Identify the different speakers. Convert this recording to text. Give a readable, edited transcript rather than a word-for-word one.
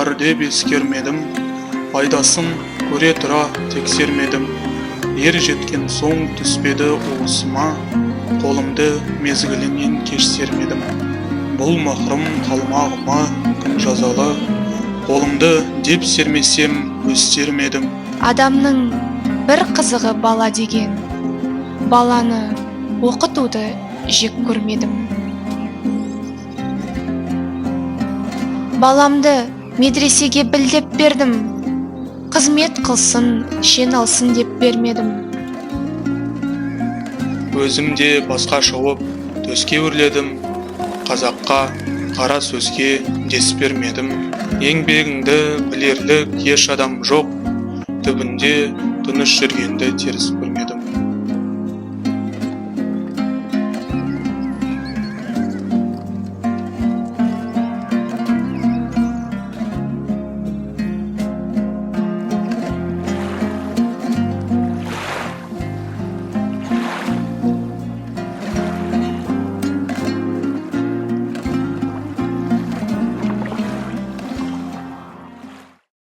Speaker 1: Бар деп ескермедім, пайдасын көре тұра тексермедім. Ер жеткен соң түспеді уысыма, қолымды мезгілінен кеш сермедім. Бұл махрұм қалмағыма кім жазалы, қолымды деп сермесем өстер ме едім?
Speaker 2: Адамның бір қызығы бала деген, баланы оқытуды жек көрмедім. Баламды медресеге біл деп бердім, қызмет қылсын, шен алсын деп бермедім.
Speaker 1: Өзім де басқа шауып төске өрледім, қазаққа қара сөзге дес бермедім. Еңбегіңді білерлік еш адам жоқ, түбінде тыныш жүргенді теріс көрмедім.